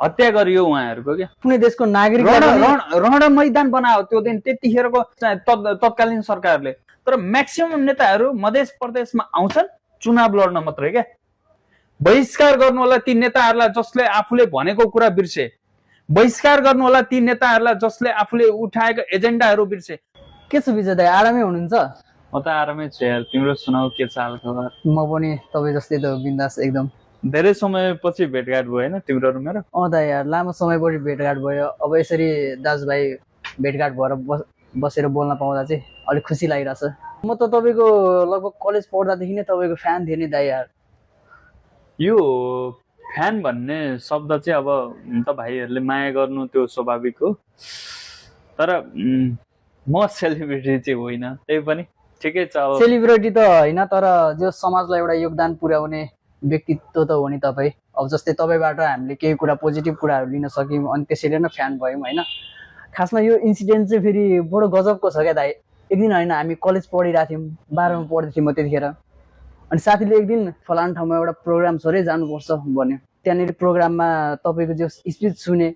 हत्या गरियो उहाँहरूको क्या। कुनै देशको नागरिक रण मैदान बनायो त्यो दिन त्यतिखेरको तत्कालीन सरकारले। तर म्याक्सिमम नेताहरू मध्य प्रदेशमा आउँछन् चुनाव लड्न मात्रै क्या। बहिष्कार गर्नु होला ती नेताहरूलाई जसले आफूले भनेको कुरा बिर्से, बहिष्कार गर्नु होला ती नेताहरूलाई जसले आफूले उठाएको एजेन्डाहरू बिर्से। के छ विजय दाइ, आरामै हुनुहुन्छ? म त आरामै छु यार, तिम्रो सुनाऊ के चाल खबर? म पनि तपाईँ जस्तै त बिन्दास एकदम। धेरै समयपछि भेटघाट भयो होइन तिम्रो र मेरो? दाइ यार, लामो समयपछि भेटघाट भयो। अब यसरी दाजुभाइ भेटघाट भएर बसेर बोल्न पाउँदा चाहिँ अलिक खुसी लागिरहेछ। म त तपाईँको लगभग कलेज पढ्दादेखि नै तपाईँको फ्यान थिएँ नि दाइ यार। यो फ्यान भन्ने शब्द चाहिँ अब त भाइहरूले माया गर्नु त्यो स्वाभाविक हो, तर म सेलिब्रिटी चाहिँ होइन। त्यही पनि ठिकै छ। अब सेलिब्रिटी त होइन, तर जो समाजलाई एउटा योगदान पुर्याउने व्यक्तित्व त हो नि तपाईँ। अब जस्तै तपाईँबाट हामीले केही कुरा पोजिटिभ कुराहरू लिन सक्यौँ अनि त्यसैले नै फ्यान भयौँ होइन। खासमा यो इन्सिडेन्ट चाहिँ फेरि बडो गजबको छ क्या दाइ। एक दिन होइन, हामी कलेज पढिरहेको थियौँ, 12मा पढ्दै थियौँ म त्यतिखेर। अनि साथीले एक दिन फलाना ठाउँमा एउटा प्रोग्राम छ अरे जानुपर्छ भन्यो। त्यहाँनिर प्रोग्राममा तपाईँको जो स्पिच सुने,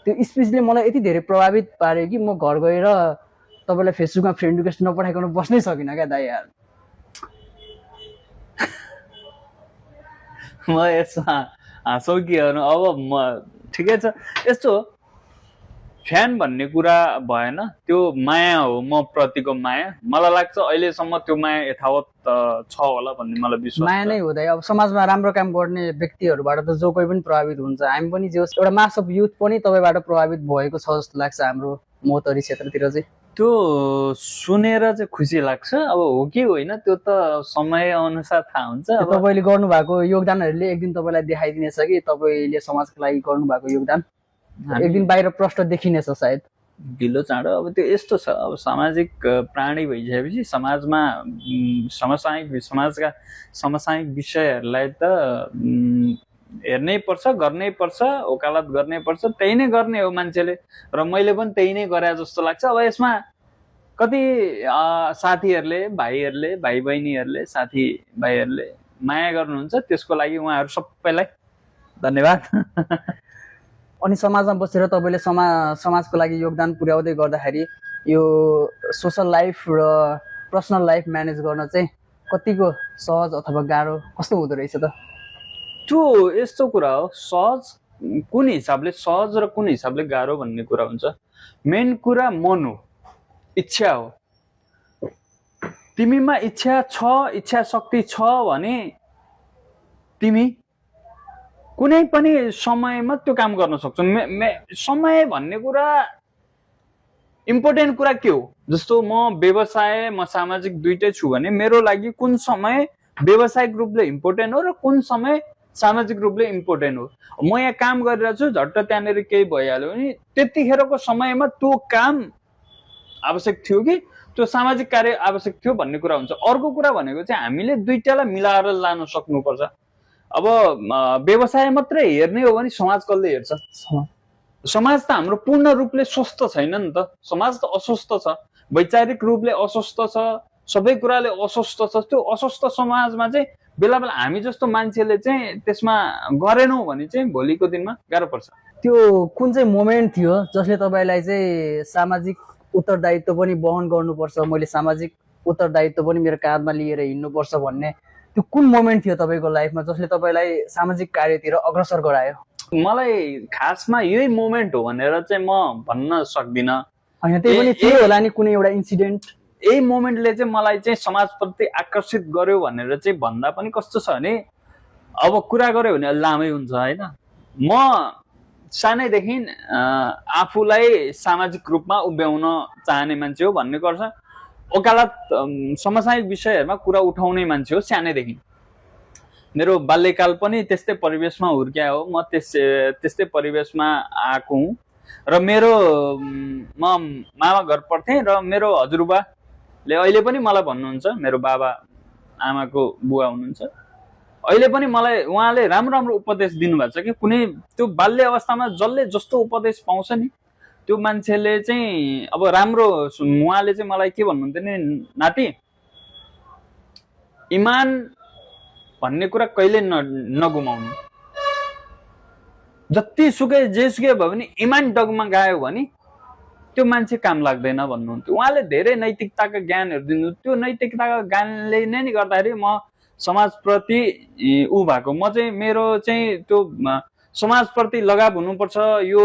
त्यो स्पिचले मलाई यति धेरै प्रभावित पार्यो कि म घर गएर तपाईँलाई फेसबुकमा फ्रेन्ड रिक्वेस्ट नपठाइकन बस्नै सकिनँ क्या दाइ यार। म यसमा हाँसौ कि हेर्नु। अब म ठिकै छ। यस्तो फ्यान भन्ने कुरा भएन, त्यो माया हो, म प्रतिको माया। मलाई लाग्छ अहिलेसम्म त्यो माया यथावत छ होला भन्ने मलाई विश्वास छ। माया नै हो दाइ। अब समाजमा राम्रो काम गर्ने व्यक्तिहरूबाट त जो कोही पनि प्रभावित हुन्छ। हामी पनि जो एउटा मास अफ युथ पनि तपाईँबाट प्रभावित भएको छ जस्तो लाग्छ हाम्रो महोत्तरी क्षेत्रतिर चाहिँ। त्यो सुनेर चाहिँ खुसी लाग्छ। अब हो कि होइन त्यो त समय अनुसार थाहा हुन्छ। अब तपाईँले गर्नुभएको योगदानहरूले एक दिन तपाईँलाई देखाइदिनेछ कि तपाईँले समाजको लागि गर्नुभएको योगदान एक दिन बाहिर प्रष्ट देखिनेछ सायद ढिलो चाँडो। अब त्यो यस्तो छ, अब सामाजिक प्राणी भइसकेपछि समाजमा समाजका समसामयिक विषयहरूलाई त हेर्नै पर्छ, गर्नै पर्छ, वकालत गर्नै पर्छ। त्यही नै गर्ने हो मान्छेले, र मैले पनि त्यही नै गरे जस्तो लाग्छ। अब यसमा कति साथीहरूले, भाइहरूले, भाइ बहिनीहरूले, साथी भाइहरूले माया गर्नुहुन्छ, त्यसको लागि उहाँहरू सबैलाई धन्यवाद। अनि समाजमा बसेर तपाईँले समाजको लागि योगदान पुर्याउँदै गर्दाखेरि यो सोसल लाइफ र पर्सनल लाइफ म्यानेज गर्न चाहिँ कतिको सहज अथवा गाह्रो कस्तो हुँदो रहेछ त? त्यो यस्तो कुरा हो, सहज कुन हिसाबले सहज र कुन हिसाबले गाह्रो भन्ने कुरा हुन्छ। मेन कुरा मन हो, इच्छा हो। तिमीमा इच्छा छ, इच्छा शक्ति छ भने तिमी कुनै पनि समयमा त्यो काम गर्न सक्छौ। समय भन्ने कुरा इम्पोर्टेन्ट कुरा के हो? जस्तो म व्यवसाय, म सामाजिक दुइटै छु भने मेरो लागि कुन समय व्यवसायिक रूपले इम्पोर्टेन्ट हो र कुन समय सामाजिक रूपले इम्पोर्टेन्ट हो। म यहाँ काम गरिरहेको छु, झट्ट त्यहाँनिर केही भइहाल्यो भने त्यतिखेरको समयमा त्यो काम आवश्यक थियो कि त्यो सामाजिक कार्य आवश्यक थियो भन्ने कुरा हुन्छ। अर्को कुरा भनेको चाहिँ हामीले दुईटालाई मिलाएर लान सक्नुपर्छ। अब व्यवसाय मात्रै हेर्ने हो भने समाज कसले हेर्छ? समाज त हाम्रो पूर्ण रूपले स्वस्थ छैन नि त। समाज त अस्वस्थ छ, वैचारिक रूपले अस्वस्थ छ, सबै कुराले अस्वस्थ छ। त्यो अस्वस्थ समाजमा चाहिँ बेला बेला हामी जस्तो मान्छेले चाहिँ त्यसमा गरेनौँ भने चाहिँ भोलिको दिनमा गाह्रो पर्छ। त्यो कुन चाहिँ मोमेन्ट थियो जसले तपाईँलाई चाहिँ सामाजिक उत्तरदायित्व पनि वहन गर्नुपर्छ, मैले सामाजिक उत्तरदायित्व पनि मेरो काँधमा लिएर हिँड्नुपर्छ भन्ने त्यो कुन मोमेन्ट थियो तपाईँको लाइफमा जसले तपाईँलाई सामाजिक कार्यतिर अग्रसर गरायो? मलाई खासमा यही मोमेन्ट हो भनेर चाहिँ म भन्न सक्दिनँ। होइन, त्यही पनि थियो होला नि कुनै एउटा इन्सिडेन्ट। यही मोमेन्टले चाहिँ मलाई चाहिँ समाजप्रति आकर्षित गर्यो भनेर चाहिँ भन्दा पनि कस्तो छ भने, अब कुरा गर्यो भने लामै हुन्छ होइन। म सानैदेखि आफूलाई सामाजिक रूपमा उभ्याउन चाहने मान्छे हो भन्ने गर्छ। वकालत समसामयिक विषयहरूमा कुरा उठाउने मान्छे हो सानैदेखि। मेरो बाल्यकाल पनि त्यस्तै परिवेशमा हुर्क्या हो, म त्यस्तै परिवेशमा आएको हुँ। र म मामा घर पढ्थेँ र मेरो हजुरबाले अहिले पनि मलाई भन्नुहुन्छ, मेरो बाबा आमाको बुवा हुनुहुन्छ, अहिले पनि मलाई उहाँले राम्रो राम्रो उपदेश दिनुभएको छ कि कुनै त्यो बाल्य अवस्थामा जसले जस्तो उपदेश पाउँछ नि त्यो मान्छेले चाहिँ अब राम्रो। उहाँले चाहिँ मलाई के भन्नुहुन्थ्यो नि, नाति इमान भन्ने कुरा कहिले नगुमाउनु। जतिसुकै जेसुकै भयो भने इमान डगमगायो भने त्यो मान्छे काम लाग्दैन भन्नुहुन्थ्यो। उहाँले धेरै नैतिकताका ज्ञानहरू दिनु, त्यो नैतिकताका ज्ञानले नै गर्दाखेरि म समाजप्रति ऊ भएको। म चाहिँ मेरो चाहिँ त्यो समाजप्रति लगाव हुनुपर्छ, यो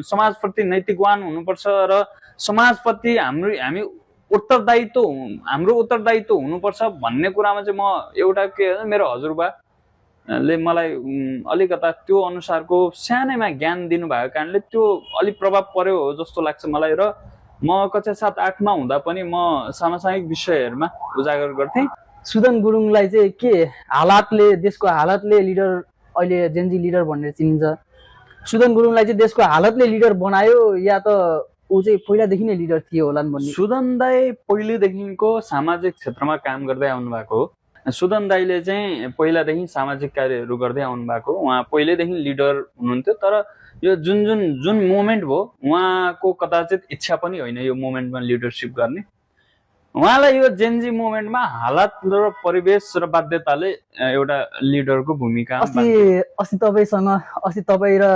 समाजप्रति नैतिकवान हुनुपर्छ र समाजप्रति हामी हाम्रो उत्तरदायित्व हुनुपर्छ भन्ने कुरामा चाहिँ म एउटा के मेरो हजुरबाले मलाई अलिकता त्यो अनुसारको सानैमा ज्ञान दिनुभएको कारणले त्यो अलिक प्रभाव पर्यो हो जस्तो लाग्छ मलाई। र म कक्षा 7-8 मा हुँदा पनि म सामाजिक विषयहरूमा उजागर गर्थेँ। सुदन गुरुङलाई चाहिँ के हालतले, देशको हालतले लिडर, अहिले जेनजी लिडर भनेर चिनिन्छ, सुदन गुरुङलाई चाहिँ देशको हालतले लिडर बनायो या त ऊ चाहिँ पहिलादेखि नै लिडर थिए होला भन्ने? सुदन दाई पहिलेदेखिको सामाजिक क्षेत्रमा काम गर्दै आउनु भएको हो। सुदन दाईले चाहिँ पहिलादेखि सामाजिक कार्यहरू गर्दै आउनु भएको। उहाँ पहिलेदेखि लिडर हुनुहुन्थ्यो, तर यो जुन मोमेन्ट भयो उहाँको कदाचित इच्छा पनि होइन यो मोमेन्टमा लिडरसिप गर्ने। उहाँलाई यो जेनजी मोमेन्टमा हालत र परिवेश र बाध्यताले एउटा लिडरको भूमिका। अस्ति तपाईँ र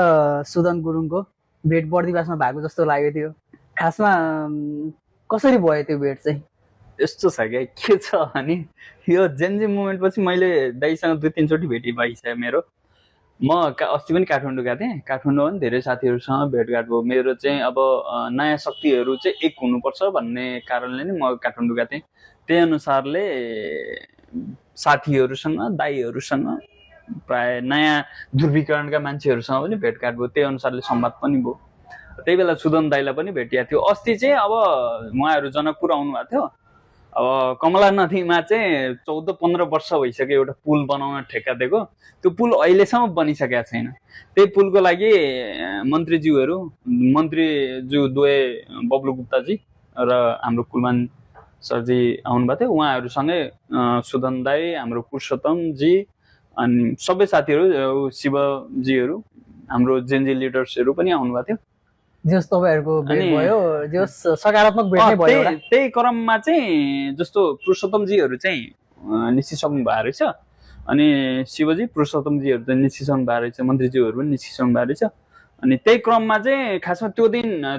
सुदन गुरुङको भेट बर्दिवासमा भएको जस्तो लागेको थियो। खासमा कसरी भयो त्यो भेट चाहिँ? यस्तो छ क्या, के छ भने यो जेनजी मुभमेन्ट पछि मैले दाइसँग 2-3 चोटि भेटी भइसक्यो मेरो। म अस्ति पनि काठमाडौँ गएको थिएँ। काठमाडौँ पनि धेरै साथीहरूसँग भेटघाट भयो। मेरो चाहिँ अब नयाँ शक्तिहरू चाहिँ एक हुनुपर्छ भन्ने कारणले नै म काठमाडौँ गएको थिएँ। त्यही अनुसारले साथीहरूसँग, दाइहरूसँग, प्राय नयाँ ध्रुवीकरणका मान्छेहरूसँग पनि भेटघाट भयो। त्यही अनुसारले संवाद पनि भयो। त्यही बेला सुदन दाइलाई पनि भेटिएको थियो। अस्ति चाहिँ अब उहाँहरू जनकपुर आउनु भएको थियो। अब कमला नदीमा चाहिँ 14-15 वर्ष भइसक्यो एउटा पुल बनाउन ठेक्का दिएको। त्यो पुल अहिलेसम्म बनिसकेको छैन। त्यही पुलको लागि मन्त्रीज्यू दुवै बब्लु गुप्ताजी र हाम्रो कुलमान सरजी आउनुभएको थियो। उहाँहरूसँगै सुदन दाई, हाम्रो पुरुषोत्तमजी अनि सबै साथीहरू, शिवजीहरू, हाम्रो जेनजी लिडर्सहरू पनि आउनुभएको थियो। जस तपाईहरुको भेट भयो, जस सकारात्मक भेट नै भयो। त्यही क्रममा चाहिँ जस्तो पुरुषोत्तमजीहरू चाहिँ निस्किसक्नु भएको रहेछ, अनि शिवजी पुरुषोत्तमजीहरू चाहिँ निस्किसक्नु भएको रहेछ, मन्त्रीज्यूहरू पनि निस्किसक्नु भएको रहेछ। अनि त्यही क्रममा चाहिँ खासमा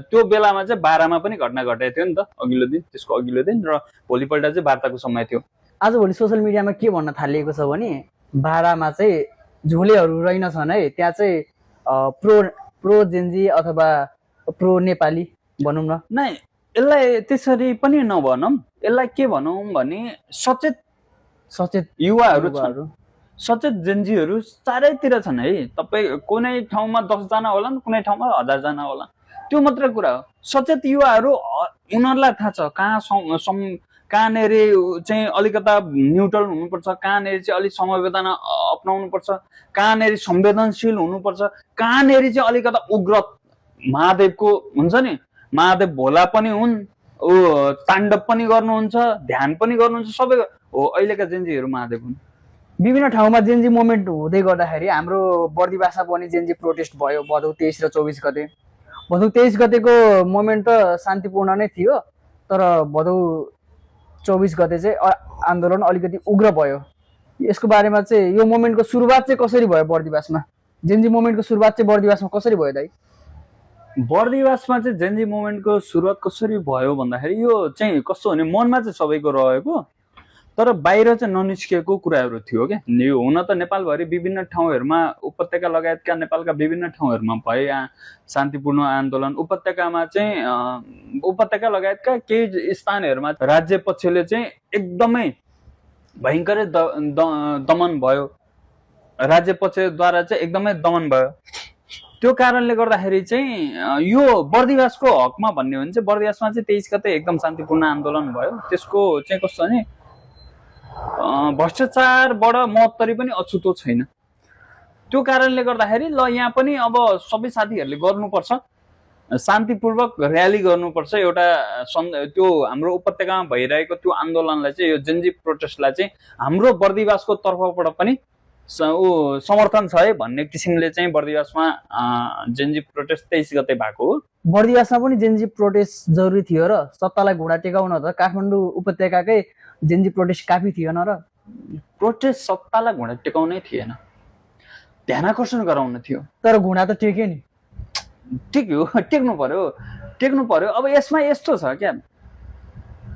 त्यो बेलामा चाहिँ बारामा पनि घटना घटेको थियो नि त, अघिल्लो दिन, त्यसको अघिल्लो दिन, र भोलिपल्ट चाहिँ वार्ताको समय थियो। आजभोलि सोसियल मिडियामा के भन्न थालिएको छ भने बारामा चाहिँ झोलेहरू रहेनछन् है, त्यहाँ चाहिँ प्रो जेनजी अथवा प्रो नेपाली भनौँ न। नै, यसलाई त्यसरी पनि नभनौँ, यसलाई के भनौँ भने सचेत युवाहरू छन्, सचेत जेनजीहरू चारैतिर छन् है। तपाईँ कुनै ठाउँमा 10 जना होला, कुनै ठाउँमा 1000 जना होला, त्यो मात्रै कुरा हो। सचेत युवाहरू उनीहरूलाई थाहा छ कहाँनिर चाहिँ अलिकता न्युट्रल हुनुपर्छ, कहाँनिर चाहिँ अलिक संवेदना अपनाउनुपर्छ, कहाँनिर संवेदनशील हुनुपर्छ, कहाँनिर चाहिँ अलिकता उग्र महादेवको हुन्छ नि, महादेव भोला पनि हुन्, ताण्डव पनि गर्नुहुन्छ, ध्यान पनि गर्नुहुन्छ, सबै हो। अहिलेका जेनजीहरू महादेव हुन्। विभिन्न ठाउँमा जेनजी मोमेन्ट हुँदै गर्दाखेरि हाम्रो बर्दिवासमा पनि जेनजी प्रोटेस्ट भयो भदौ 23 र 24 गते। भदौ 23 गतेको मोमेन्ट त शान्तिपूर्ण नै थियो, तर भदौ 24 गते चाहिँ आन्दोलन अलिकति उग्र भयो। यसको बारेमा चाहिँ यो मोमेन्टको सुरुवात चाहिँ कसरी भयो बर्दिवासमा? जेनजी मोमेन्टको सुरुवात चाहिँ बर्दिवासमा कसरी भयो दाइ? बर्दिवासमा चाहिँ जेनजी मोमेन्टको सुरुवात कसरी भयो भन्दाखेरि यो चाहिँ कस्तो भने मनमा चाहिँ सबैको रहेको, तर बाहिर चाहिँ ननिस्किएको कुराहरू थियो क्या। यो हुन त नेपालभरि विभिन्न ठाउँहरूमा, उपत्यका लगायतका नेपालका विभिन्न ठाउँहरूमा भए शान्तिपूर्ण आन्दोलन। उपत्यकामा चाहिँ उपत्यका लगायतका केही स्थानहरूमा राज्य पक्षले चाहिँ एकदमै भयङ्करै दमन भयो, राज्य पक्षद्वारा चाहिँ एकदमै दमन भयो। त्यो कारणले गर्दाखेरि चाहिँ यो बर्दिवासको हकमा भन्ने हो भने चाहिँ बर्दिवासमा चाहिँ 23 गते एकदम शान्तिपूर्ण आन्दोलन भयो। त्यसको चाहिँ कस्तो भने भ्रष्टाचारबाट महोत्तरी पनि अछुतो छैन। त्यो कारणले गर्दाखेरि ल यहाँ पनि अब सबै साथीहरूले गर्नुपर्छ, शान्तिपूर्वक र्याली गर्नुपर्छ। एउटा त्यो हाम्रो उपत्यकामा भइरहेको त्यो आन्दोलनलाई चाहिँ, यो जेनजी प्रोटेस्टलाई चाहिँ हाम्रो बर्दिवासको तर्फबाट पनि समर्थन छ है भन्ने किसिमले चाहिँ बर्दिवासमा जेनजी प्रोटेस्ट 23 गते भएको हो। बर्दिवासमा पनि जेनजी प्रोटेस्ट जरुरी थियो र सत्तालाई घुँडा टेकाउन त काठमाडौँ उपत्यकाकै जेनजी प्रोटेस्ट काफी थिएन र? प्रोटेस्ट सत्तालाई घुँडा टेकाउनै थिएन। ध्यानाकर्षण गराउन थियो। तर घुँडा त टेक्यो नि। ठिक हो, टेक्नु पर्यो। अब यसमा यस्तो छ क्या,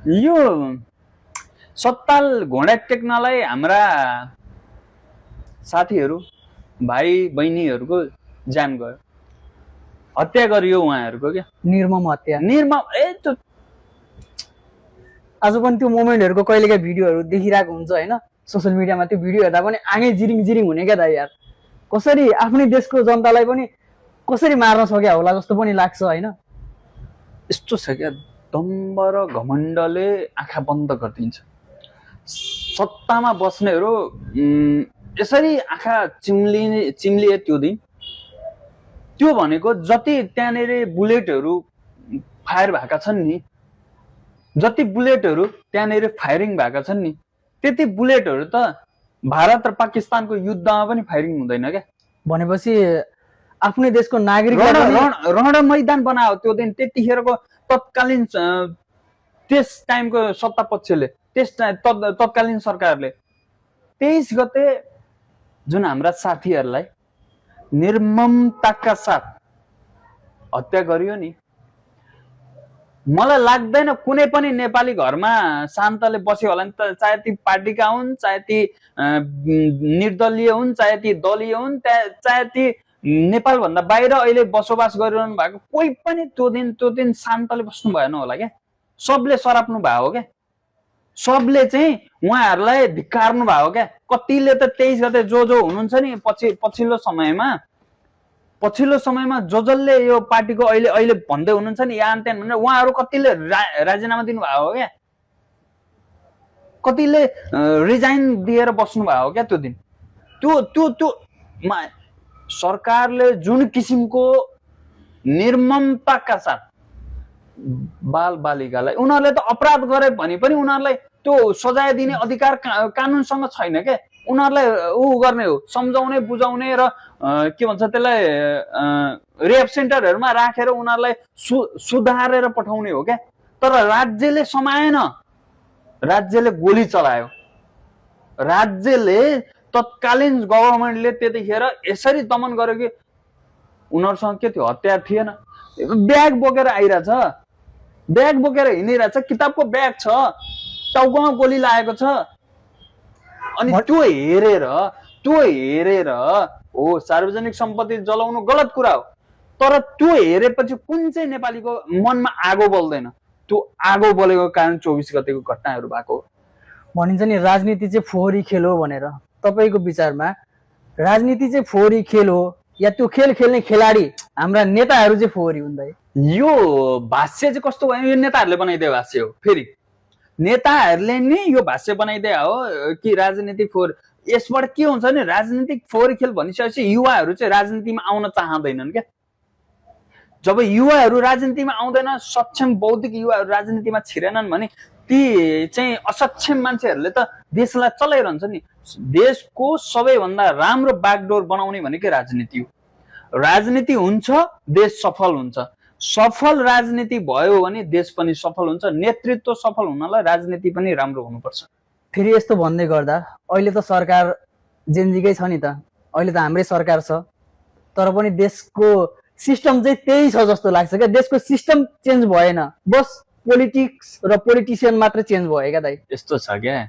यो सत्ताल घोडा टेक्नलाई हाम्रा साथीहरू भाइ बहिनीहरूको ज्यान गयो, हत्या गरियो उहाँहरूको क्या, निर्मम हत्या। त्यो आज पनि त्यो मोमेन्टहरूको कहिलेका भिडियोहरू देखिरहेको हुन्छ होइन सोसियल मिडियामा। त्यो भिडियो हेर्दा पनि आँगै जिरिङ जिरिङ हुने क्या दाइ यार। कसरी आफ्नै देशको जनतालाई पनि कसरी मार्न सक्या होला जस्तो पनि लाग्छ होइन। यस्तो छ क्या, दम्ब र घमण्डले आँखा बन्द गरिदिन्छ। सत्तामा बस्नेहरू यसरी आँखा चिम्लिए त्यो दिन। त्यो भनेको जति त्यहाँनिर बुलेटहरू फायर भएका छन् नि, जति बुलेटहरू त्यहाँनिर फायरिङ भएका छन् नि, त्यति बुलेटहरू त भारत र पाकिस्तानको युद्धमा पनि फायरिङ हुँदैन क्या। भनेपछि आफ्नै देशको नागरिक रण मैदान बनायो त्यो दिन। त्यतिखेरको तत्कालीन त्यस टाइमको सत्ता पक्षले, तत्कालीन सरकारले 23 गते जुन हाम्रा साथीहरूलाई निर्ममताका साथ हत्या गरियो नि, मलाई लाग्दैन कुनै पनि नेपाली घरमा शान्तले बस्यो होला नि त। चाहे ती पार्टीका हुन्, चाहे ती निर्दलीय हुन्, चाहे ती दलीय हुन्, चाहे ती नेपाल भन्दा बाहिर अहिले बसोबास गरिरहनु भएको कोही पनि त्यो दिन शान्तले बस्नु भएन होला क्या। सबले सराप्नु भयो हो क्या, सबले चाहिँ उहाँहरूलाई धिक्कार्नु भयो क्या। कतिले त 23 गते जो हुनुहुन्छ नि पछिल्लो समयमा जसले यो पार्टीको अहिले भन्दै हुनुहुन्छ नि यान त्यान भनेर, उहाँहरू कतिले राजीनामा दिनु भएको हो क्या, कतिले रिजाइन दिएर बस्नु भएको हो क्या त्यो दिन। त्यो सरकारले जुन किसिमको निर्ममताका साथ बाल बालिकालाई, उनीहरूले त अपराध गरे भने पनि उनीहरूलाई त्यो सजाय दिने अधिकार कानुनसँग छैन क्या। उनीहरूलाई गर्ने हो, सम्झाउने बुझाउने र के भन्छ त्यसलाई रेप सेन्टरहरूमा राखेर उनीहरूलाई सुधारेर पठाउने हो क्या। तर राज्यले समाएन, राज्यले गोली चलायो। राज्यले तत्कालीन गभर्मेन्टले त्यतिखेर यसरी दमन गर्यो कि उनीहरूसँग के थियो, हतियार थिएन। ब्याग बोकेर आइरहेछ, ब्याग बोकेर हिँडिरहेछ, किताबको ब्याग छ, टाउकोमा गोली लागेको छ। अनि त्यो हेरेर हो सार्वजनिक सम्पत्ति जलाउनु गलत कुरा हो, तर त्यो हेरेपछि कुन चाहिँ नेपालीको मनमा आगो बल्दैन? त्यो आगो बलेको कारण 24 गतेको घटनाहरू भएको हो। भनिन्छ नि राजनीति चाहिँ फोहोरी खेल हो भनेर। तपाईको विचारमा राजनीति चाहिँ फोहोरी खेल हो या त्यो खेल खेल्ने खेलाडी हाम्रा नेताहरू चाहिँ फोहोरी हुन्? यो भाष्य चाहिँ कस्तो भयो, यो नेताहरूले बनाइदिए भाष्य हो। फेरि नेताहरूले नै यो भाष्य बनाइदिए हो कि राजनीति फोहोर। यसबाट के हुन्छ भने राजनीतिक फोहोरी खेल भनिसकेपछि युवाहरू चाहिँ राजनीतिमा आउन चाहँदैनन् क्या। जब युवाहरू राजनीतिमा आउँदैन, सक्षम बौद्धिक युवाहरू राजनीतिमा छिरेनन् भने ती चाहिँ असक्षम मान्छेहरूले त देशलाई चलाइरहन्छ नि। देशको सबैभन्दा राम्रो बागडोर बनाउने भनेकै राजनीति हो। राजनीति हुन्छ देश सफल हुन्छ, सफल राजनीति भयो भने देश पनि सफल हुन्छ। नेतृत्व सफल हुनलाई राजनीति पनि राम्रो हुनुपर्छ। फेरि यस्तो भन्दै गर्दा अहिले त सरकार जेनजीकै छ नि त, अहिले त हाम्रै सरकार छ, तर पनि देशको सिस्टम चाहिँ त्यही छ जस्तो लाग्छ क्या। देशको सिस्टम चेन्ज भएन, बस पोलिटिक्स र पोलिटिसियन मात्र चेन्ज भयो क्या दाइ। यस्तो छ क्या,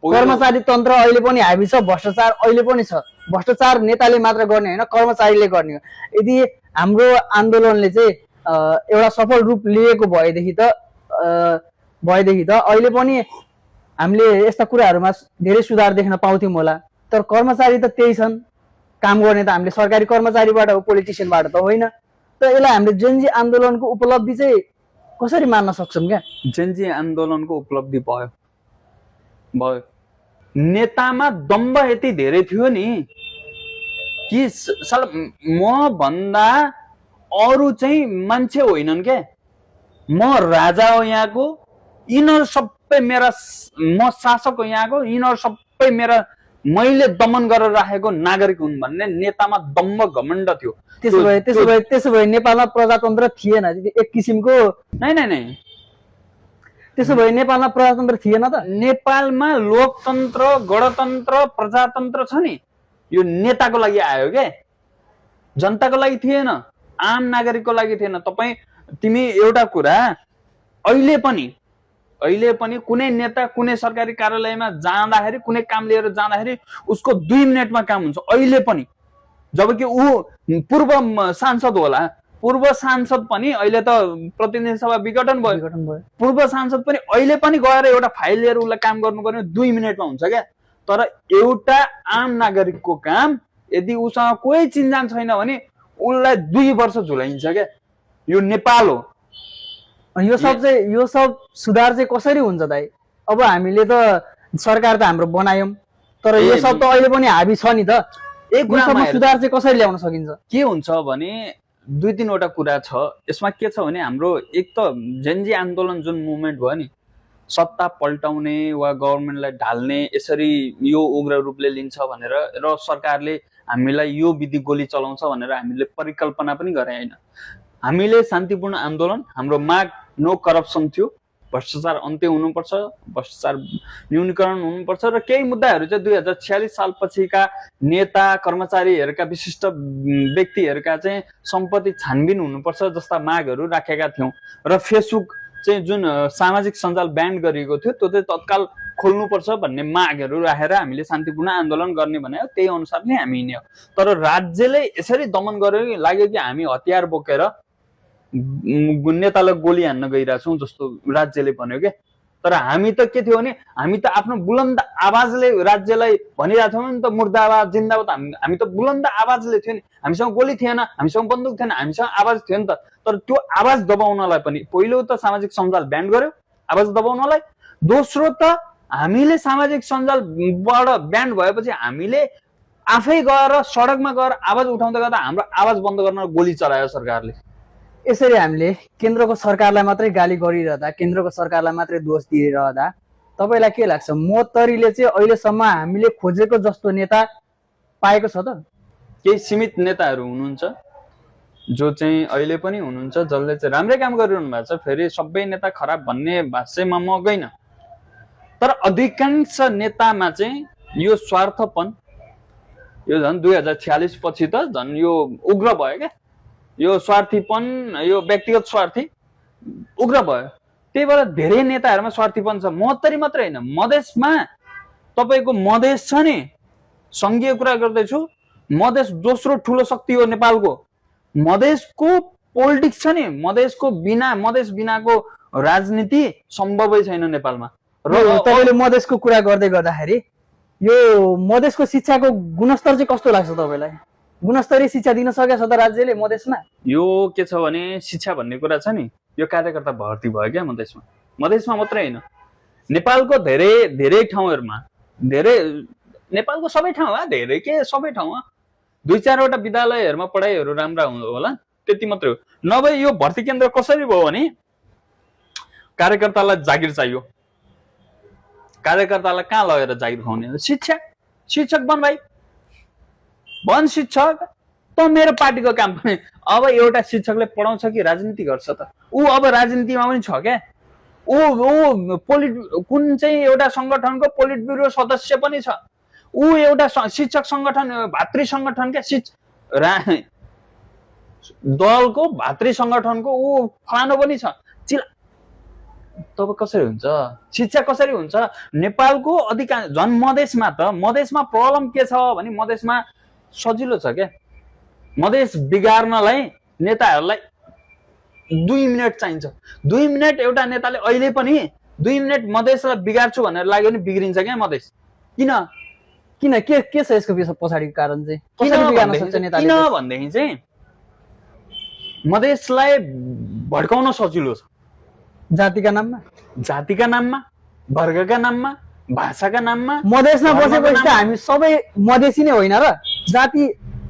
कर्मचारी तन्त्र अहिले पनि हाबी छ, भ्रष्टाचार अहिले पनि छ। भ्रष्टाचार नेताले मात्र गर्ने होइन, कर्मचारीले गर्ने हो। यदि हाम्रो आन्दोलनले चाहिँ एउटा सफल रूप लिएको भएदेखि त अहिले पनि हामीले यस्ता कुराहरूमा धेरै सुधार देख्न पाउँथ्यौँ होला। तर कर्मचारी त त्यही छन्, काम गर्ने त हामीले सरकारी कर्मचारीबाट हो, पोलिटिसियनबाट त होइन। त यसलाई हामीले जेनजी आन्दोलनको उपलब्धि चाहिँ कसरी मान्न सक्छौँ क्या? जेनजी आन्दोलनको उपलब्धि भयो, नेतामा दम्ब यति धेरै थियो नि कि म भन्दा अरू चाहिँ मान्छे होइनन् क्या। म राजा हो यहाँको, यिनीहरू सबै मेरा, म शासक हो यहाँको, यिनीहरू सबै मेरा, मैले दमन गरेर राखेको नागरिक हुन् भन्ने नेतामा दम्ब घमण्ड थियो। त्यसो भए नेपालमा प्रजातन्त्र थिएन एक किसिमको? नै, त्यसो भए नेपालमा प्रजातन्त्र थिएन त? नेपालमा लोकतन्त्र, गणतन्त्र, प्रजातन्त्र छ नि। यो नेताको लागि आयो के, जनताको लागि थिएन, आम नागरिकको लागि थिएन। तिमी एउटा कुरा अहिले पनि कुनै नेता कुनै सरकारी कार्यालयमा जाँदाखेरि, कुनै काम लिएर जाँदाखेरि उसको 2 मिनेटमा काम हुन्छ अहिले पनि। जबकि ऊ पूर्व सांसद होला, पूर्व सांसद पनि अहिले त प्रतिनिधि सभा विघटन भयो, पूर्व सांसद पनि अहिले पनि गएर एउटा फाइल लिएर उसलाई काम गर्नु पर्ने 2 मिनेटमा हुन्छ क्या। तर एउटा आम नागरिकको काम यदि उसँग कोही चिन्जान छैन भने उसलाई 2 वर्ष झुलाइन्छ क्या। यो नेपाल हो। यो सब सुधार चाहिँ कसरी हुन्छ दाइ? अब हामीले त सरकार त हाम्रो बनायौं, तर यो सब त अहिले पनि हाबी छ नि त। एक कुरामा सुधार चाहिँ कसरी ल्याउन सकिन्छ? के हुन्छ भने 2-3 कुरा छ यसमा। के छ भने हाम्रो एक त जेनजी आन्दोलन जुन मुभमेन्ट भयो नि, सत्ता पल्टाउने वा गभर्मेन्टलाई ढाल्ने, यसरी यो उग्र रूपले लिन्छ भनेर र सरकारले हामीलाई यो विधि गोली चलाउँछ भनेर हामीले परिकल्पना पनि गरे हैन। हामीले शान्तिपूर्ण आन्दोलन, हाम्रो माग नो करप्सन थियो, भ्रष्टाचार अन्त्य हुनुपर्छ, भ्रष्टाचार न्यूनीकरण हुनुपर्छ र केही मुद्दाहरू चाहिँ 2046 साल पछिका नेता कर्मचारीहरूका विशिष्ट व्यक्तिहरूका चाहिँ सम्पत्ति छानबिन हुनुपर्छ जस्ता मागहरू राखेका थियौं। र फेसबुक चाहिँ जुन सामाजिक सञ्जाल ब्यान गरिएको थियो त्यो चाहिँ तत्काल खोल्नुपर्छ भन्ने मागहरू राखेर हामीले शान्तिपूर्ण आन्दोलन गर्ने भने त्यही अनुसारले हामी हिँड्यौं। तर राज्यले यसरी दमन गर्यो कि लाग्यो कि हामी हतियार बोकेर नेतालाई गोली हान्न गइरहेछौँ जस्तो राज्यले भन्यो के। तर हामी त के थियो भने हामी त आफ्नो बुलन्द आवाजले राज्यलाई भनिरहेको थियौँ नि त, मुर्दाबाद जिन्दाबाद। हामी त बुलन्द आवाजले थियो नि, हामीसँग गोली थिएन, हामीसँग बन्दुक थिएन, हामीसँग आवाज थियो नि त। तर त्यो आवाज दबाउनलाई पनि पहिलो त सामाजिक सञ्जाल ब्यान गर्यो आवाज दबाउनलाई, दोस्रो त हामीले सामाजिक सञ्जालबाट ब्यान भएपछि हामीले आफै गएर सडकमा गएर आवाज उठाउँदै गर्दा हाम्रो आवाज बन्द गर्न गोली चलायो सरकारले। यसरी हामीले केन्द्रको सरकारलाई मात्रै गाली गरिरहँदा, केन्द्रको सरकारलाई मात्रै दोष दिइरहँदा तपाईलाई के लाग्छ, मोहत्तरीले चाहिँ अहिलेसम्म हामीले खोजेको जस्तो नेता पाएको छ त? केही सीमित नेताहरू हुनुहुन्छ जो चाहिँ अहिले पनि हुनुहुन्छ जसले चाहिँ राम्रै काम गरिरहनु भएको छ। फेरि सबै नेता खराब भन्ने भाष्यमा म गइन, तर अधिकांश नेतामा चाहिँ यो स्वार्थपन, यो झन् 2046 पछि त झन् यो उग्र भयो क्या। यो स्वार्थीपन, यो व्यक्तिगत स्वार्थी उग्र भयो। त्यही भएर धेरै नेताहरूमा स्वार्थीपन छ। मोहत्तरी मात्रै होइन, मधेसमा तपाईँको मधेस छ नि, संघीय कुरा गर्दैछु, मधेस दोस्रो ठुलो शक्ति हो नेपालको। मधेसको पोलिटिक्स छ नि, मधेस बिनाको राजनीति सम्भवै छैन नेपालमा। र तपाईँले मधेसको कुरा गर्दै गर्दाखेरि यो मधेसको शिक्षाको गुणस्तर चाहिँ कस्तो लाग्छ तपाईँलाई? गुणस्तरीय शिक्षा दिन सकेको छ त राज्यले मधेसमा? यो के छ भने शिक्षा भन्ने कुरा छ नि, यो कार्यकर्ता भर्ती भयो क्या मधेसमा मात्रै होइन, नेपालको धेरै धेरै ठाउँहरूमा, नेपालको सबै ठाउँमा, धेरै के सबै ठाउँमा 2-4वटा विद्यालयहरूमा पढाइहरू राम्रा होला, त्यति मात्रै हो। नभए यो भर्ती केन्द्र कसरी भयो भने कार्यकर्तालाई जागिर चाहियो, कार्यकर्तालाई कहाँ लगेर जागिर खुवाउने? शिक्षक बन भाइ, बन शिक्षक। त मेरो पार्टीको काम पनि अब एउटा शिक्षकले पढाउँछ कि राजनीति गर्छ त? ऊ अब राजनीतिमा पनि छ क्या। ऊ कुन चाहिँ एउटा संगठनको पोलिट ब्युरो सदस्य पनि छ। ऊ एउटा शिक्षक संगठन, भातृ संगठन क्या, दलको भातृ संगठनको ऊ फलानो पनि छ। तब कसरी हुन्छ? शिक्षा कसरी हुन्छ? नेपालको अधिकांश झन् मधेसमा प्रब्लम के छ भने मधेसमा सजिलो छ क्या। मधेस बिगार्नलाई नेताहरूलाई 2 मिनेट चाहिन्छ। 2 मिनेट एउटा नेताले अहिले पनि 2 मिनेट मधेसलाई बिगार्छु भनेर लाग्यो भने बिग्रिन्छ क्या मधेस। किन के छ यसको पछाडिको कारण चाहिँ? कसरी बिगार्न सक्छ नेताले? किन भन्देखि चाहिँ मधेसलाई भड्काउन सजिलो छ। जातिका नाममा, वर्गका नाममा, भाषाका नाममा। मधेसमा बसेपछि त हामी सबै मधेसी नै होइन र? जाति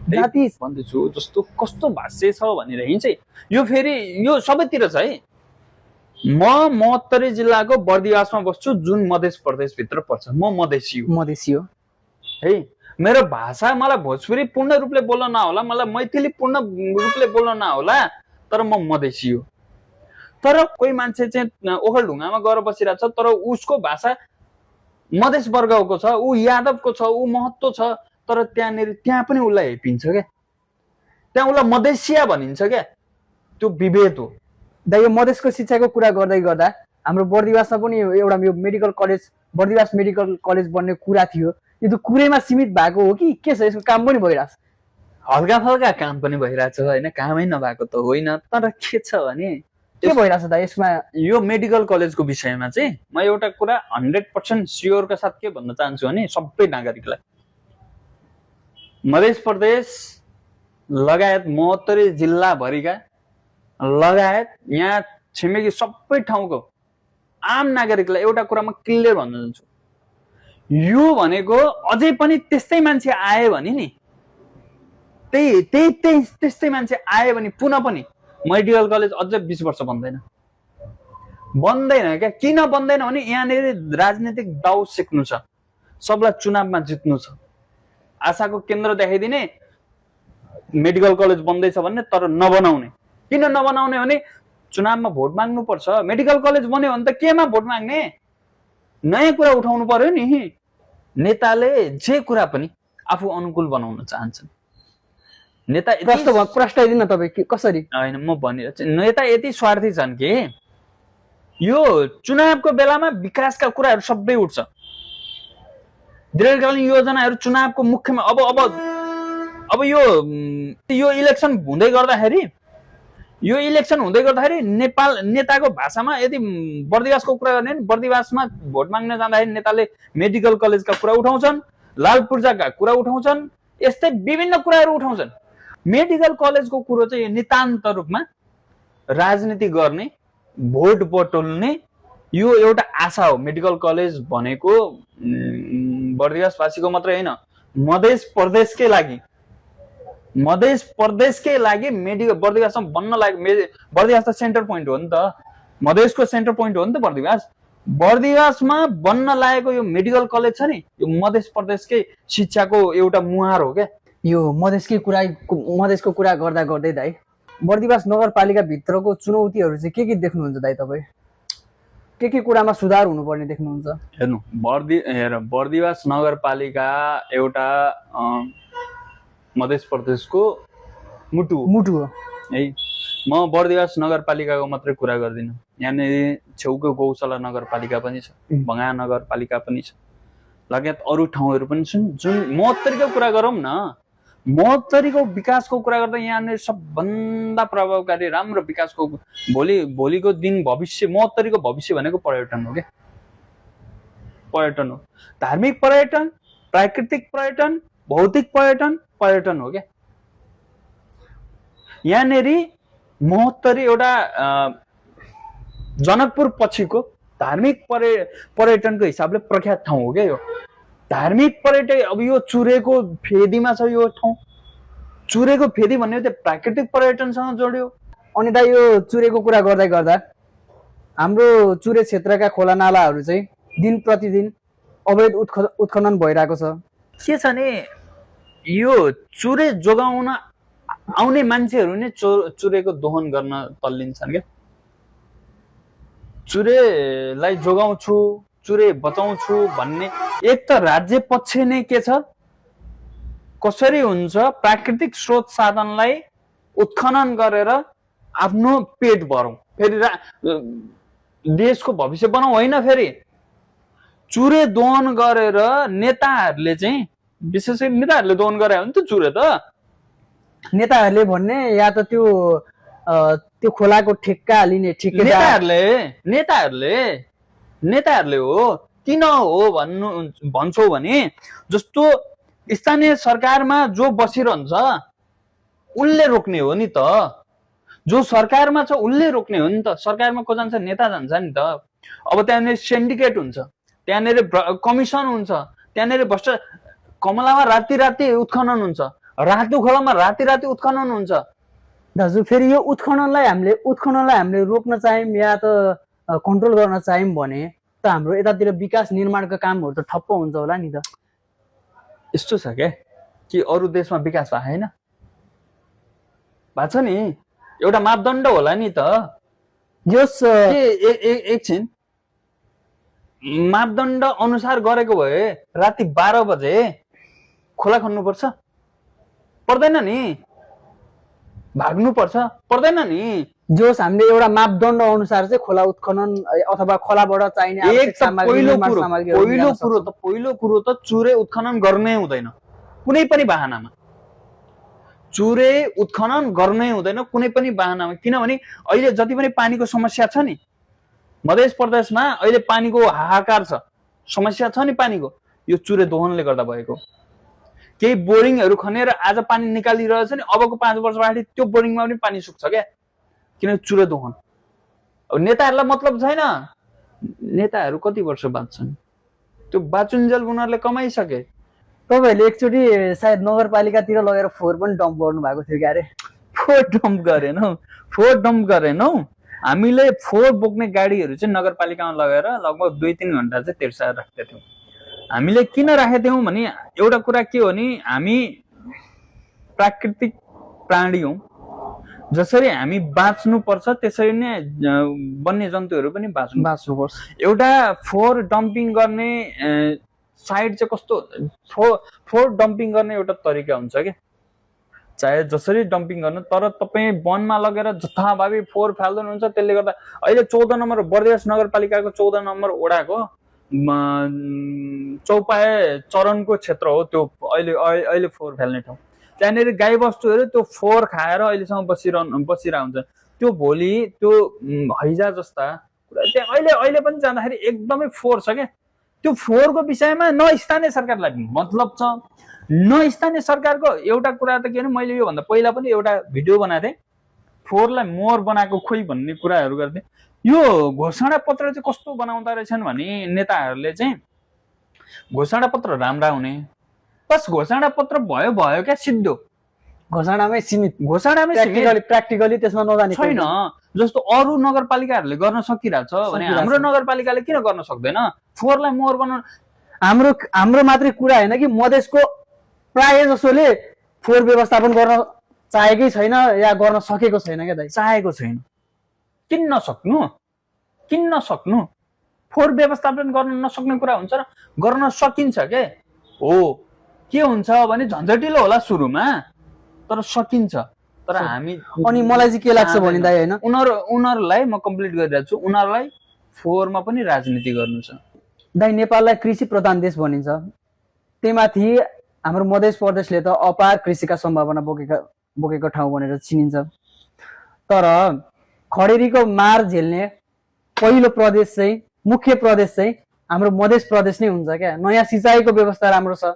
भन्दैछु जस्तो कस्तो भाष्य छ भनेदेखि चाहिँ यो फेरि यो सबैतिर छ है। म महोत्तरी जिल्लाको बर्दिवासमा बस्छु जुन मधेस प्रदेशभित्र पर्छ। म मधेसी हो है। मेरो भाषा मलाई भोजपुरी पूर्ण रूपले बोल्न नआउला, मलाई मैथिली पूर्ण रूपले बोल्न नआउला, तर म मधेसी हो। तर कोही मान्छे चाहिँ ओखलढुङ्गामा गएर बसिरहेको छ तर उसको भाषा मधेस वर्गको छ, ऊ यादवको छ, ऊ महत्त्व छ, तर त्यहाँ पनि उसलाई हेपिन्छ क्या, त्यहाँ उसलाई मधेसिया भनिन्छ क्या, त्यो विभेद हो। दाइ यो मधेसको शिक्षाको कुरा गर्दै गर्दा हाम्रो बर्दिवासमा पनि एउटा यो medical college, Bardibas medical college बन्ने कुरा थियो, यो त कुरैमा सीमित भएको हो कि के छ, यसको काम पनि भइरहेछ? हल्का फल्का काम पनि भइरहेछ होइन, कामै नभएको त होइन, तर के छ भने के भइरहेछ दाइ यसमा? यो मेडिकल कलेजको विषयमा चाहिँ म एउटा कुरा 100% स्योरका साथ के भन्न चाहन्छु भने सबै नागरिकलाई, मध्य प्रदेश लगायत 72 जिल्लाभरिका लगायत यहाँ छिमेकी सबै ठाउँको आम नागरिकलाई एउटा कुरा म क्लियर भन्न चाहन्छु, यो भनेको अझै पनि त्यस्तै मान्छे आए भने नि, त्यस्तै मान्छे आए भने पुनः पनि मेडिकल कलेज अझ 20 वर्ष बन्दैन क्या। किन बन्दैन भने यहाँनिर राजनीतिक दाउ सिक्नु छ, सबलाई चुनावमा जित्नु छ, आशाको केन्द्र देखाइदिने मेडिकल कलेज बन्दैछ भन्ने, तर नबनाउने। किन नबनाउने भने चुनावमा भोट माग्नु पर्छ। मेडिकल कलेज बन्यो भने त केमा भोट माग्ने, नयाँ कुरा उठाउनु पर्यो नि। नेताले जे कुरा पनि आफू अनुकूल बनाउन चाहन्छन्। नेता प्रश्न दिन तपाईँ कसरी? होइन म भनिरहेछु, नेता यति स्वार्थी छन् कि यो चुनावको बेलामा विकासका कुराहरू सबै उठ्छ, दीर्घकालीन योजनाहरू चुनावको मुख्यमा। अब यो इलेक्सन हुँदै गर्दाखेरि नेपाल नेताको भाषामा यदि बर्दिवासको कुरा गर्ने भने बर्दिवासमा भोट माग्न जाँदाखेरि नेताले मेडिकल कलेजका कुरा उठाउँछन्, लाल पूर्जाका कुरा उठाउँछन्, यस्तै विभिन्न कुराहरू उठाउँछन्। मेडिकल कलेजको कुरो चाहिँ नितान्त रूपमा राजनीति गर्ने, भोट बटुल्ने यो एउटा आशा हो। मेडिकल कलेज भनेको बर्दिवासवासीको मात्रै होइन, मध्य प्रदेशकै लागि मेडिकल बर्दिवासमा बन्न लाग्यो। बर्दिवास त सेन्टर पोइन्ट हो नि त, मधेसको सेन्टर पोइन्ट हो नि त बर्दिवास। बर्दिवासमा बन्न लागेको यो मेडिकल कलेज छ नि, यो मध्य प्रदेशकै शिक्षाको एउटा मुहार हो क्या। यो मधेसको कुरा गर्दा गर्दै दाइ, बर्दिवास नगरपालिका भित्रको चुनौतीहरू चाहिँ के देख्नुहुन्छ दाइ? तपाईँ के कुरामा सुधार हुनुपर्ने देख्नुहुन्छ? हेर्नु, बर्दिवास नगरपालिका एउटा मध्य प्रदेशको मुटु हो है। म बर्दिवास नगरपालिकाको मात्रै कुरा गर्दिनँ, यहाँनिर छेउको गौशाला नगरपालिका पनि छ, भङ्गा नगरपालिका पनि छ, लगायत अरू ठाउँहरू पनि छन्। जुन महोत्तरीको कुरा गरौँ न, महोत्तरीको विकासको कुरा गर्दा यहाँनिर सबभन्दा प्रभावकारी राम्रो विकासको भोलिको दिन भविष्य, महोत्तरीको भविष्य भनेको पर्यटन हो क्या। पर्यटन हो, धार्मिक पर्यटन, प्राकृतिक पर्यटन, भौतिक पर्यटन हो क्या। यहाँनिर महोत्तरी एउटा जनकपुर पछिको धार्मिक पर्यटनको हिसाबले प्रख्यात ठाउँ हो क्या यो धार्मिक पर्यटन। अब यो चुरेको फेदीमा छ यो ठाउँ, चुरेको फेदी भन्ने त्यो प्राकृतिक पर्यटनसँग जोड्यो। अनि त यो चुरेको कुरा गर्दै गर्दा हाम्रो चुरे क्षेत्रका खोला नालाहरू चाहिँ दिन प्रतिदिन अवैध उत्खनन भइरहेको छ। के छ भने यो चुरे जोगाउन आउने मान्छेहरू नै चुरेको दोहन गर्न तल्लिन्छन् क्या। चुरेलाई जोगाउँछु, चुरे बचाउँछु भन्ने एक त राज्य पक्ष नै के छ, कसरी हुन्छ प्राकृतिक स्रोत साधनलाई उत्खनन गरेर आफ्नो पेट भरौँ, फेरि देशको भविष्य बनाऊ होइन। फेरि चुरे दोहन गरेर नेताहरूले चाहिँ, विशेष गरी नेताहरूले दोहन गरे हो नि त चुरे त। नेताहरूले भन्ने या त त्यो खोलाको ठेक्का लिने नेताहरूले हो। किन हो भन्छौ भने जस्तो स्थानीय सरकारमा जो बसिरहन्छ उसले रोक्ने हो नि त, जो सरकारमा छ उसले रोक्ने हो नि त। सरकारमा को जान्छ? नेता जान्छ नि त। अब त्यहाँनिर सिन्डिकेट हुन्छ, त्यहाँनिर कमिसन हुन्छ, त्यहाँनिर कमलामा राति उत्खनन हुन्छ, रातो खोलामा राति उत्खनन हुन्छ। दाजु फेरि यो उत्खननलाई हामीले रोक्न चाह्यौँ या त कन्ट्रोल गर्न चाह्यौँ भने त हाम्रो यतातिर विकास निर्माणका कामहरू त ठप्प हुन्छ होला नि त। यस्तो छ क्या कि अरू देशमा विकास भएको छ नि, एउटा मापदण्ड होला नि त। एकछिन, मापदण्ड अनुसार गरेको भए राति 12 बजे खोला खन्नुपर्छ? पर्दैन नि। भाग्नुपर्छ? पर्दैन नि। जोस हामीले एउटा मापदण्ड अनुसार चाहिँ खोला उत्खनन अथवा खोलाबाट चाहिने आवश्यक सामग्री निर्माण सामग्रीहरू ल्याउन सक्छौँ। पहिलो कुरो त चुरे उत्खनन गर्नै हुँदैन कुनै पनि बहानामा। चुरे उत्खनन गर्नै हुँदैन कुनै पनि बहानामा। किनभने अहिले जति पनि पानीको समस्या छ नि मध्य प्रदेशमा, अहिले पानीको हाहाकार छ, समस्या छ नि पानीको, यो चुरे दोहनले गर्दा भएको। केही बोरिङहरू खनेर आज पानी निकालिरहेछ नि, अबको 5 वर्ष अगाडि त्यो बोरिङमा पनि पानी सुक्छ क्या, किन चुरे दोहन। अब नेताहरूलाई मतलब छैन, नेताहरू कति वर्ष बाँच्छन्, त्यो बाचुन्जेल उनीहरूले कमाइसके। तपाईँहरूले एकचोटि सायद नगरपालिकातिर लगेर फोहोर पनि डम्प गर्नु भएको थियो क्या अरे? फोहोर डम्प गरेनौ। हामीले फोहोर बोक्ने गाडीहरू चाहिँ नगरपालिकामा लगेर लगभग 2-3 घण्टा चाहिँ तेर्साएर राख्दै थियौँ। हामीले किन राखेका थियौँ भने एउटा कुरा के हो नि, हामी प्राकृतिक प्राणी हौँ, जसरी हामी बाँच्नुपर्छ त्यसरी नै वन्यजन्तुहरू पनि बाँच्नुपर्छ। एउटा फोहोर डम्पिङ गर्ने साइड चाहिँ कस्तो, फोहोर डम्पिङ गर्ने एउटा तरिका हुन्छ क्या, चाहे जसरी डम्पिङ गर्नु, तर तपाईँ वनमा लगेर जथाभावी फोहोर फाल्नुहुन्छ। त्यसले गर्दा अहिले 14 नम्बर बर्दिवास नगरपालिकाको 14 नम्बर वडाको चौपाए चरणको क्षेत्र हो त्यो अहिले फोहोर फाल्ने ठाउँ। त्यहाँनिर गाईबस्तुहरू त्यो फोहोर खाएर अहिलेसम्म बसिरह हुन्छ। त्यो भोलि त्यो हैजा जस्ता कुरा त्यहाँ अहिले पनि जाँदाखेरि एकदमै फोहोर छ क्या। त्यो फोहोरको विषयमा न स्थानीय सरकारलाई मतलब छ न स्थानीय सरकारको। एउटा कुरा त के भने, मैले योभन्दा पहिला पनि एउटा भिडियो बनाएको थिएँ, फोहोरलाई मोहर बनाएको खोइ भन्ने कुराहरू गर्थेँ। यो घोषणा पत्र चाहिँ कस्तो बनाउँदा रहेछन् भने नेताहरूले चाहिँ घोषणा पत्र राम्रा हुने, बस घोषणा पत्र भयो क्या, सिद्धो घोषणामै सीमित, प्र्याक्टिकली त्यसमा नजाने छैन। जस्तो अरू नगरपालिकाहरूले गर्न सकिरहेछ भने हाम्रो नगरपालिकाले किन गर्न सक्दैन? फोहोरलाई मोहर बनाउनु हाम्रो मात्रै कुरा होइन कि मधेसको प्राय जसोले फोहोर व्यवस्थापन गर्न चाहेकै छैन या गर्न सकेको छैन क्या दाइ। चाहेको छैन, किन नसक्नु? फोहोर व्यवस्थापन गर्न नसक्ने कुरा हुन्छ र गर्न सकिन्छ के हो। के हुन्छ भने झन्झटिलो होला सुरुमा, तर सकिन्छ। तर हामी अनि मलाई चाहिँ के लाग्छ भने दाइ होइन, उनीहरूलाई म कम्प्लिट गरिरहेको छु, उनीहरूलाई फोहोरमा पनि राजनीति गर्नु छ। दाइ नेपाललाई कृषि प्रधान देश भनिन्छ, त्यहीमाथि हाम्रो मध्य प्रदेशले त अपार कृषिका सम्भावना बोकेको ठाउँ भनेर चिनिन्छ। तर खडेरीको मार झेल्ने पहिलो प्रदेश चाहिँ, मुख्य प्रदेश चाहिँ हाम्रो मध्य प्रदेश नै हुन्छ क्या। नयाँ सिँचाइको व्यवस्था राम्रो छ,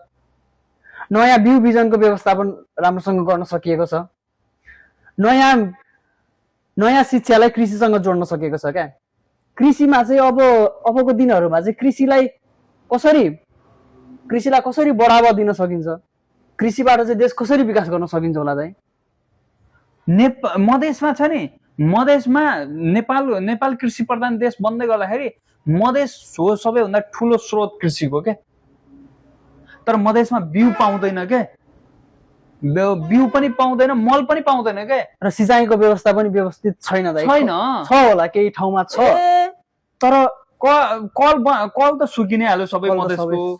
नयाँ बिउ बिजनको व्यवस्थापन राम्रोसँग गर्न सकिएको छ, नयाँ शिक्षालाई कृषिसँग जोड्न सकेको छ क्या। कृषिमा चाहिँ अबको दिनहरूमा चाहिँ कृषिलाई कसरी बढावा दिन सकिन्छ, कृषिबाट चाहिँ देश कसरी विकास गर्न सकिन्छ होला दाइ? मधेसमा छ नि, मधेसमा नेपाल कृषि प्रधान देश बन्दै गर्दाखेरि मधेस हो सबैभन्दा ठुलो स्रोत कृषिको क्या। तर मधेसमा बिउ पाउँदैन क्या, बिउ पनि पाउँदैन, मल पनि पाउँदैन क्या, र सिँचाइको व्यवस्था पनि व्यवस्थित छैन दाइ। छैन, छ होला केही ठाउँमा छ, तर कल त सुकि नै हाल्यो सबै मधेसको।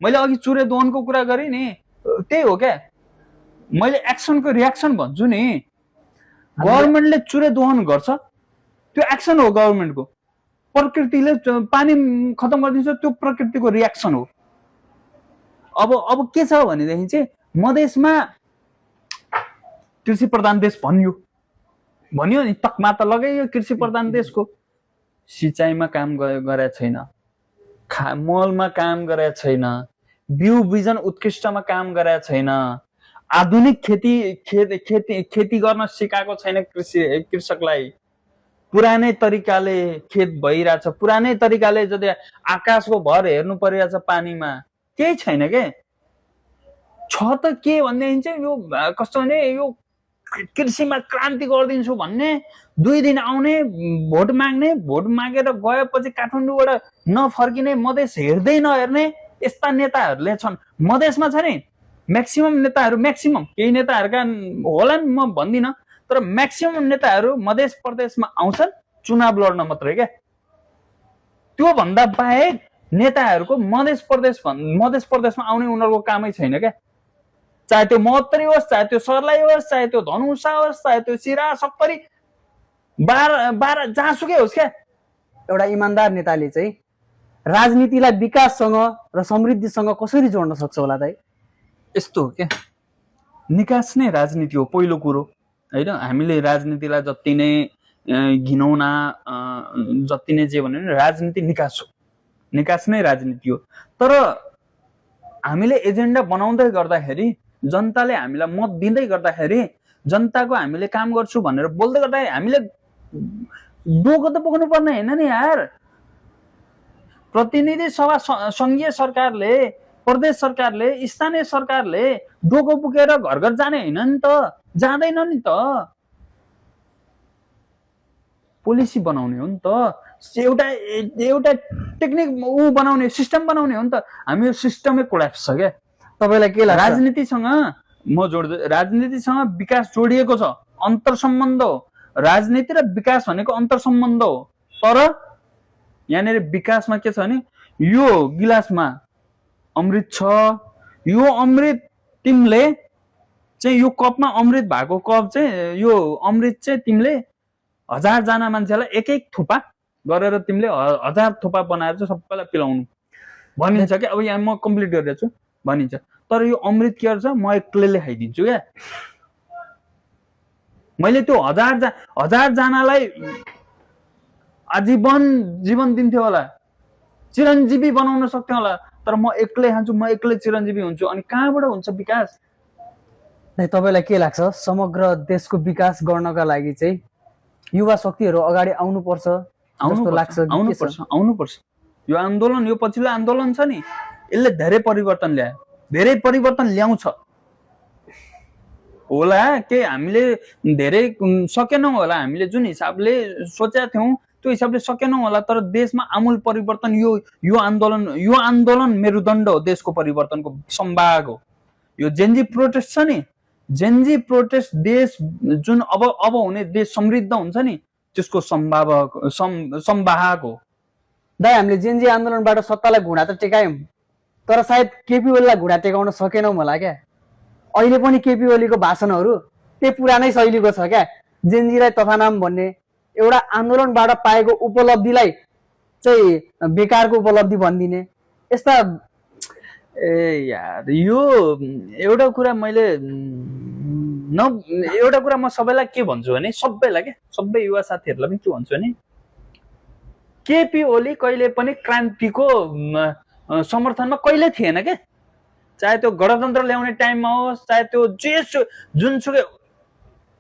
मैले अघि चुरे दोहनको कुरा गरेँ नि, त्यही हो क्या। मैले एक्सनको रियाक्सन भन्छु नि, गभर्मेन्टले चुरे दोहन गर्छ, त्यो एक्सन हो गभर्मेन्टको। प्रकृतिले पानी खतम गरिदिन्छ, त्यो प्रकृतिको रियाक्सन हो। अब के छ भनेदेखि चाहिँ मधेसमा कृषि प्रधान देश भन्यो नि, तकमा त लगाइयो कृषि प्रधान देशको। सिँचाइमा काम गरेको छैन, मलमा काम गरेको छैन, बिउ बिजन उत्कृष्टमा काम गरेको छैन, आधुनिक खेती गर्न सिकाएको छैन कृषकलाई। पुरानै तरिकाले खेत भइरहेछ, पुरानै तरिकाले जति आकाशको भर हेर्नु परिरहेछ पानीमा, केही छैन के छ त। के भनेदेखि चाहिँ यो कस्तो भने, यो कृषिमा क्रान्ति गरिदिन्छु भन्ने, 2 दिन आउने भोट माग्ने, भोट मागेर गएपछि काठमाडौँबाट नफर्किने, मधेस हेर्दै नहेर्ने यस्ता नेताहरूले छन् मधेसमा। छ नि म्याक्सिमम नेताहरू, केही नेताहरूका होला नि म भन्दिनँ, तर म्याक्सिमम नेताहरू मध्य प्रदेशमा आउँछन् चुनाव लड्न मात्रै क्या। त्यो भन्दा बाहेक नेताहरूको मध्य प्रदेशमा आउने उनीहरूको कामै छैन क्या। चाहे त्यो महोत्तरी होस्, चाहे त्यो सर्लाही होस्, चाहे त्यो धनुषा होस्, चाहे त्यो सिरा सप्तरी, 12 जहाँसुकै होस् क्या। एउटा इमान्दार नेताले चाहिँ राजनीतिलाई विकाससँग र समृद्धिसँग कसरी जोड्न सक्छ होला त? यस्तो हो क्या, निकास नै राजनीति हो पहिलो कुरो होइन। हामीले राजनीतिलाई जति नै घिनौना जति नै जे भन्यो भने राजनीति निकास हो, निकास नै राजनीति हो। तर हामीले एजेन्डा बनाउँदै गर्दाखेरि, जनताले हामीलाई मत दिँदै गर्दाखेरि, जनताको हामीले काम गर्छु भनेर बोल्दै गर्दाखेरि हामीले डोको त पुग्नु पर्ने होइन नि यार। प्रतिनिधि सभा, संघीय सरकारले, प्रदेश सरकारले, स्थानीय सरकारले डोको पुगेर घर घर जाने होइन नि त, जाँदैन नि त। पोलिसी बनाउने हो नि त, एउटा टेक्निक ऊ बनाउने, सिस्टम बनाउने हो नि त। हामी यो सिस्टमै कोल्याप्स छ क्या। तपाईँलाई के लाग्छ? राजनीतिसँग म जोड्दै, राजनीतिसँग विकास जोडिएको छ, अन्तर सम्बन्ध हो। राजनीति र विकास भनेको अन्तर सम्बन्ध हो। तर यहाँनिर विकासमा के छ भने, यो गिलासमा अमृत छ, यो अमृत तिमीले चाहिँ, यो कपमा अमृत भएको कप चाहिँ, यो अमृत चाहिँ तिमीले 1000 जना मान्छेलाई एक एक थोपा गरेर तिमीले 1000 थोपा बनाएर चाहिँ सबैलाई पिलाउनु भनिन्छ क्या। अब यहाँ म कम्प्लिट गरिरहेको छु भनिन्छ। तर यो अमृत के गर्छ, म एक्लैले खाइदिन्छु क्या। मैले त्यो 1000 जनालाई आजीवन जीवन दिन्थ्यो होला, चिरञ्जीवी बनाउन सक्थ्यो होला। तर म एक्लै खान्छु, म एक्लै चिरञ्जीवी हुन्छु, अनि कहाँबाट हुन्छ विकास? तपाईँलाई के लाग्छ, समग्र देशको विकास गर्नका लागि चाहिँ युवा शक्तिहरू अगाडि आउनुपर्छ जस्तो लाग्छ? आउनुपर्छ। यो आन्दोलन, यो पछिल्लो आन्दोलन छ नि, यसले धेरै परिवर्तन ल्यायो, धेरै परिवर्तन ल्याउँछ होला। के हामीले धेरै सकेनौँ होला, हामीले जुन हिसाबले सोचेका थियौँ त्यो हिसाबले सकेनौँ होला। तर देशमा आमूल परिवर्तन यो आन्दोलन मेरुदण्ड हो, देशको परिवर्तनको सम्भाग हो। यो जेनजी प्रोटेस्ट छ नि, जेनजी प्रोटेस्ट देश जुन अब हुने देश समृद्ध हुन्छ नि, त्यसको सम्वाहक हो। दाइ, हामीले जेनजी आन्दोलनबाट सत्तालाई घुँडा त टेकायौँ, तर सायद केपी ओलीलाई घुँडा टेकाउन सकेनौँ होला क्या। अहिले पनि केपी ओलीको भाषणहरू त्यही पुरानै शैलीको छ क्या। जेनजीलाई तथानाम भन्ने, एउटा आन्दोलनबाट पाएको उपलब्धिलाई चाहिँ बेकारको उपलब्धि भनिदिने, यस्ता। ए यार, यो एउटा कुरा मैले एउटा कुरा म सबैलाई के भन्छु भने, सबैलाई क्या, सबै युवा साथीहरूलाई पनि के भन्छु भने, केपी ओली कहिले पनि क्रान्तिको समर्थनमा कहिले थिएन क्या। चाहे त्यो गणतन्त्र ल्याउने टाइममा होस्, चाहे त्यो जुनसुकै,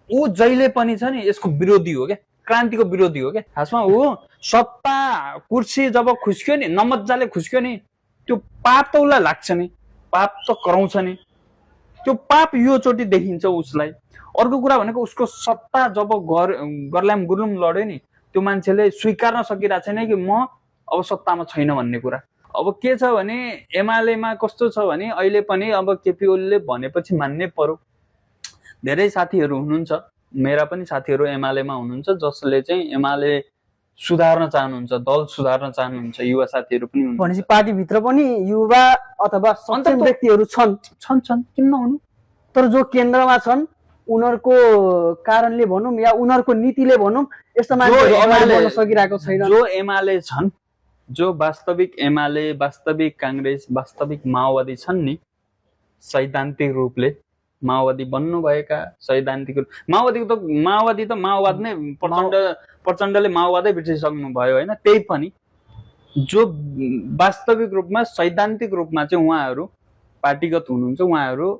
ऊ जहिले पनि छ नि यसको विरोधी हो क्या, क्रान्तिको विरोधी हो क्या। खासमा ऊ सत्ता कुर्सी जब खुस्क्यो नि, नमजाले खुस्क्यो नि, त्यो पाप त उसलाई लाग्छ नि, पाप त कराउँछ नि। त्यो पाप यो चोटि देखिन्छ उसलाई। अर्को कुरा भनेको उसको सत्ता जब गर्लाम गुरुम लड्यो नि, त्यो मान्छेले स्वीकार्न सकिरहेको छैन कि म अब सत्तामा छैन भन्ने कुरा। अब के छ भने एमालेमा कस्तो छ भने, अहिले पनि अब केपी ओलीले भनेपछि मान्नै पर्यो। धेरै साथीहरू हुनुहुन्छ, मेरा पनि साथीहरू एमालेमा हुनुहुन्छ, जसले चाहिँ एमाले सुधार्न चाहनुहुन्छ, दल सुधार्न चाहनुहुन्छ, युवा साथीहरू पनि हुनुहुन्छ। भनेपछि पार्टीभित्र पनि युवा अथवा सक्षम व्यक्तिहरू छन्, किन नहुनु? तर जो केन्द्रमा छन् उनीहरूको कारणले भनौँ या उनीहरूको नीतिले भनौँ, यस्तो मान्छेहरू अगाडि बढ्न सकिरहेको छैन। जो एमाले छन्, जो वास्तविक एमाले, वास्तविक काङ्ग्रेस, वास्तविक माओवादी छन् नि, सैद्धान्तिक रूपले माओवादी बन्नुभएका, सैद्धान्तिक माओवादी त माओवाद नै, प्रचण्डले माओवादै बिर्सिसक्नु भयो होइन। त्यही पनि जो वास्तविक रूपमा, सैद्धान्तिक रूपमा चाहिँ उहाँहरू पार्टीगत हुनुहुन्छ, उहाँहरू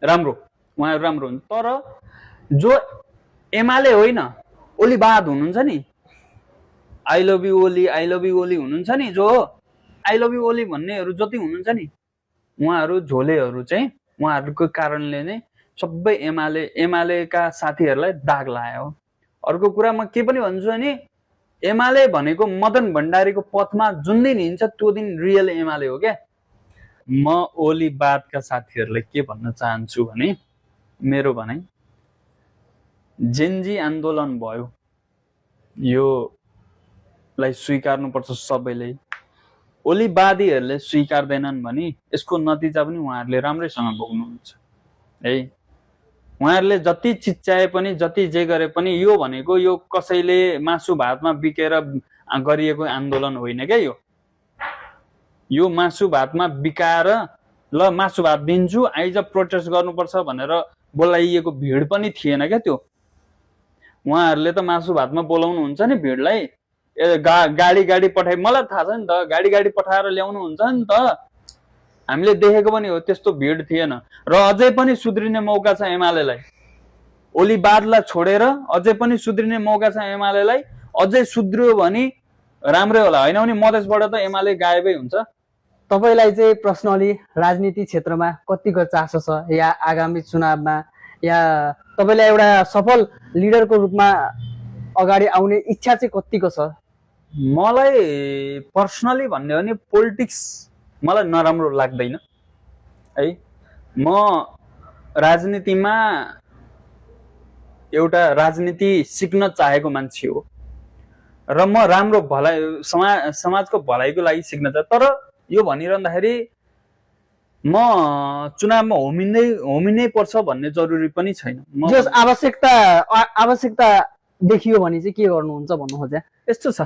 राम्रो हुनुहुन्छ। तर जो एमाले होइन, ओलीवाद हुनुहुन्छ नि, आई लभ यु ओली हुनुहुन्छ नि, जो आई लभ यु ओली भन्नेहरू जति हुनुहुन्छ नि, उहाँहरू झोलेहरू चाहिँ उहाँहरूको कारणले नै सबै एमालेका साथीहरूलाई दाग लाग्यो। अर्को कुरा म के पनि भन्छु भने, एमाले भनेको मदन भण्डारीको पथमा जुन दिन हिँड्छ त्यो दिन रियल एमाले हो क्या। म ओलीवादका साथीहरूलाई के भन्न चाहन्छु भने, मेरो भनाइ, जेनजी आन्दोलन भयो, योलाई स्वीकार्नुपर्छ सबैले। ओलीवादीहरूले स्वीकार्दैनन् भने यसको नतिजा पनि उहाँहरूले राम्रैसँग भोग्नुहुन्छ है। उहाँहरूले जति चिच्याए पनि जति जे गरे पनि यो भनेको यो कसैले मासु भातमा बिकेर गरिएको आन्दोलन होइन क्या। यो मासु भातमा बिकाएर ल मासु भात दिन्छु आइज प्रोटेस्ट गर्नुपर्छ भनेर बोलाइएको भिड पनि थिएन क्या। त्यो उहाँहरूले त मासु भातमा बोलाउनुहुन्छ नि भिडलाई, गाडी पठाइ, मलाई थाहा छ नि त, गाडी पठाएर ल्याउनुहुन्छ नि त। हामीले देखेको पनि हो, त्यस्तो भिड थिएन। र अझै पनि सुध्रिने मौका छ एमालेलाई, ओलीवादलाई छोडेर अझै पनि सुध्रिने मौका छ एमालेलाई। अझै सुध्रियो भने राम्रै होला, होइन भने मधेसबाट त एमाले गायबै हुन्छ। तपाईलाई चाहिँ पर्सनली राजनीति क्षेत्रमा कतिको चासो छ, या आगामी चुनावमा, या तपाईलाई एउटा सफल लिडरको रूपमा अगाडि आउने इच्छा चाहिँ कतिको छ? मलाई पर्सनली भन्ने हो भने पोलिटिक्स मलाई नराम्रो लाग्दैन है। म राजनीतिमा एउटा राजनीति सिक्न चाहेको मान्छे हो र म राम्रो भलाइ समाजको भलाइको लागि सिक्न चाहे। तर यो भनिरहँदाखेरि म चुनावमा होमिनै पर्छ भन्ने जरुरी पनि छैन। जस आवश्यकता देखियो भने चाहिँ के गर्नुहुन्छ भन्नु खोजे? यस्तो छ,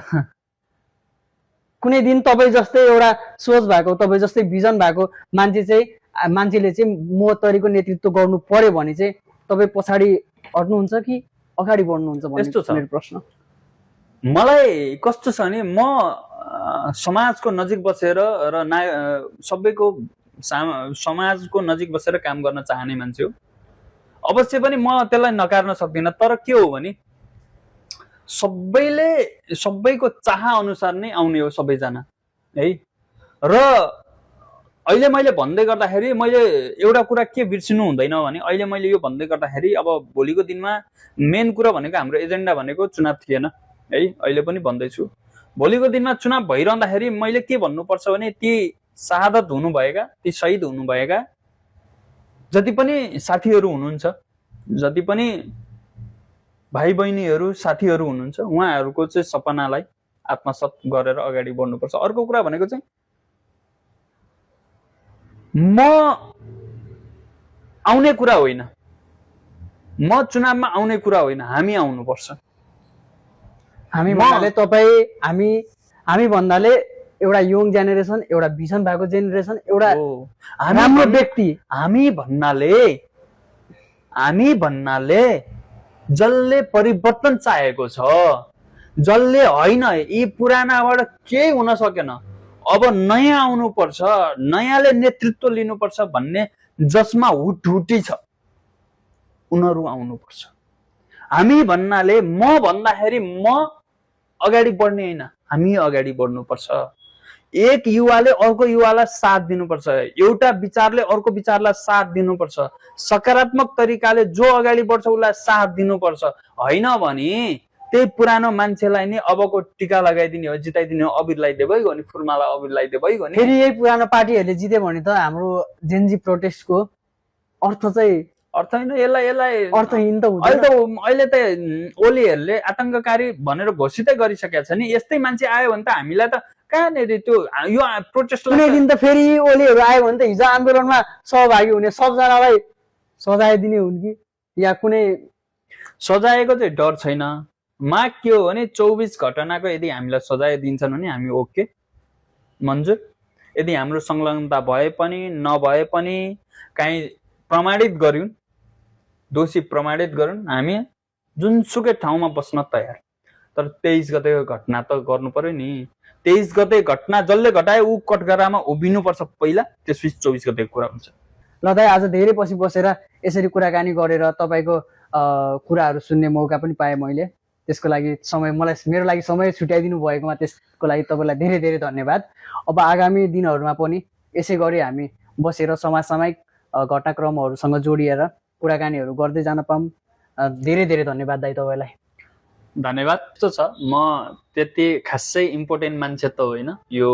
कुनै दिन तपाईँ जस्तै एउटा सोच भएको, तपाईँ जस्तै भिजन भएको मान्छेले चाहिँ मोहतरीको नेतृत्व गर्नु पर्यो भने चाहिँ तपाईँ पछाडि हट्नुहुन्छ कि अगाडि बढ्नुहुन्छ भन्ने यस्तो छ मेरो प्रश्न। मलाई कस्तो छ भने म समाजको नजिक बसेर र सबैको समाजको नजिक बसेर काम गर्न चाहने मान्छे हो। अवश्य पनि म त्यसलाई नकार्न सक्दिनँ। तर के हो भने सबैको चाह अनुसार नै आउने हो सबैजना है। र अहिले मैले भन्दै गर्दाखेरि मैले एउटा कुरा के बिर्सिनु हुँदैन भने अहिले मैले यो भन्दै गर्दाखेरि अब भोलिको दिनमा मेन कुरा भनेको हाम्रो एजेन्डा भनेको चुनाव थिएन है। अहिले पनि भन्दैछु, भोलिको दिनमा चुनाव भइरहँदाखेरि मैले के भन्नुपर्छ भने ती शहादत हुनुभएका, ती शहीद हुनुभएका जति पनि साथीहरू हुनुहुन्छ, जति पनि भाइ बहिनीहरू साथीहरू हुनुहुन्छ, उहाँहरूको चाहिँ सपनालाई आत्मसात गरेर अगाडि बढ्नुपर्छ। अर्को कुरा भनेको चाहिँ म आउने कुरा होइन, म चुनावमा आउने कुरा होइन, हामी आउनुपर्छ। हामी भन्नाले तपाईँ हामी भन्नाले एउटा यङ जेनेरेसन, एउटा भिजन भएको जेनेरेसन, एउटा राम्रो व्यक्ति। हामी भन्नाले जसले परिवर्तन चाहेको छ, जसले होइन यी पुरानाबाट केही हुन सकेन, अब नयाँ आउनुपर्छ, नयाँले नेतृत्व लिनुपर्छ भन्ने जसमा हुटहुटी छ, उनीहरू आउनुपर्छ। हामी भन्नाले म भन्दाखेरि म अगाडि बढ्ने होइन, हामी अगाडि बढ्नुपर्छ। एक युवाले अर्को युवालाई साथ दिनुपर्छ, एउटा विचारले अर्को विचारलाई साथ दिनुपर्छ, सकारात्मक तरिकाले जो अगाडि बढ्छ उसलाई साथ दिनुपर्छ। होइन भने त्यही पुरानो मान्छेलाई नै अबको टिका लगाइदिने हो, जिताइदिने हो, अबिर लगाइदिए भइगयो नि, फुलमाला अबिर लगाइदिए भइगयो नि। फेरि यही पुरानो पार्टीहरूले जित्यो भने त हाम्रो जेनजी प्रोटेस्टको अर्थ चाहिँ अर्थ होइन, यसलाई अर्थहीन त हुन्छ। अहिले त ओलीहरूले आतंककारी भनेर घोषितै गरिसकेका छ नि। यस्तै मान्छे आयो भने त हामीलाई त कहाँनिर त्यो यो प्रोटेस्ट कुनै दिन त फेरि ओलीहरू आयो भने त हिजो आन्दोलनमा सहभागी हुने सबजनालाई सजाय दिने हुन् कि, या कुनै सजायको चाहिँ डर छैन। माग के हो भने 24 घटनाको यदि हामीलाई सजाय दिन्छन् भने हामी ओके, मन्जुर। यदि हाम्रो संलग्नता भए पनि नभए पनि काहीँ प्रमाणित गरून्, दोषी प्रमाणित गरून्, हामी जुनसुकै ठाउँमा बस्न तयार। तर 23 गतेको घटना त गर्नु पर्यो नि। 23 गते घटना जसले घटाए ऊ कटघरामा उभिनुपर्छ पहिला, त्यसपछि 24 गतेको कुरा हुन्छ। ल दाइ, आज धेरै पछि बसेर यसरी कुराकानी गरेर तपाईँको कुराहरू सुन्ने मौका पनि पाएँ मैले। त्यसको लागि मेरो लागि समय छुट्याइदिनु भएकोमा त्यसको लागि तपाईँलाई धेरै धेरै धन्यवाद। अब आगामी दिनहरूमा पनि यसै गरी हामी बसेर समसामयिक घटनाक्रमहरूसँग जोडिएर कुराकानीहरू गर्दै जान पाऊँ। धेरै धेरै धन्यवाद दाइ तपाईँलाई। धन्यवाद। यस्तो छ, म त्यति खासै इम्पोर्टेन्ट मान्छे त होइन यो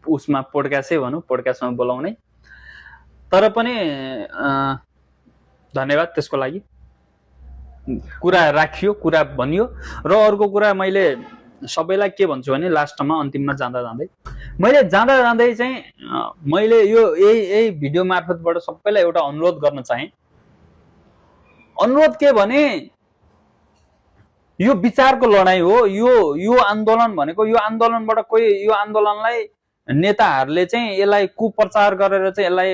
उसमा पोडकास्टै भनौँ, पोडकास्टमा बोलाउने। तर पनि धन्यवाद त्यसको लागि। कुरा राखियो, कुरा भनियो। र अर्को कुरा मैले सबैलाई के भन्छु भने लास्टमा अन्तिममा जाँदा जाँदै मैले चाहिँ मैले यो यही भिडियो मार्फतबाट सबैलाई एउटा अनुरोध गर्न चाहे। अनुरोध के भने यो विचारको लडाई हो। यो आन्दोलन भनेको यो आन्दोलनबाट कोही यो आन्दोलनलाई नेताहरूले चाहिँ यसलाई कुप्रचार गरेर चाहिँ यसलाई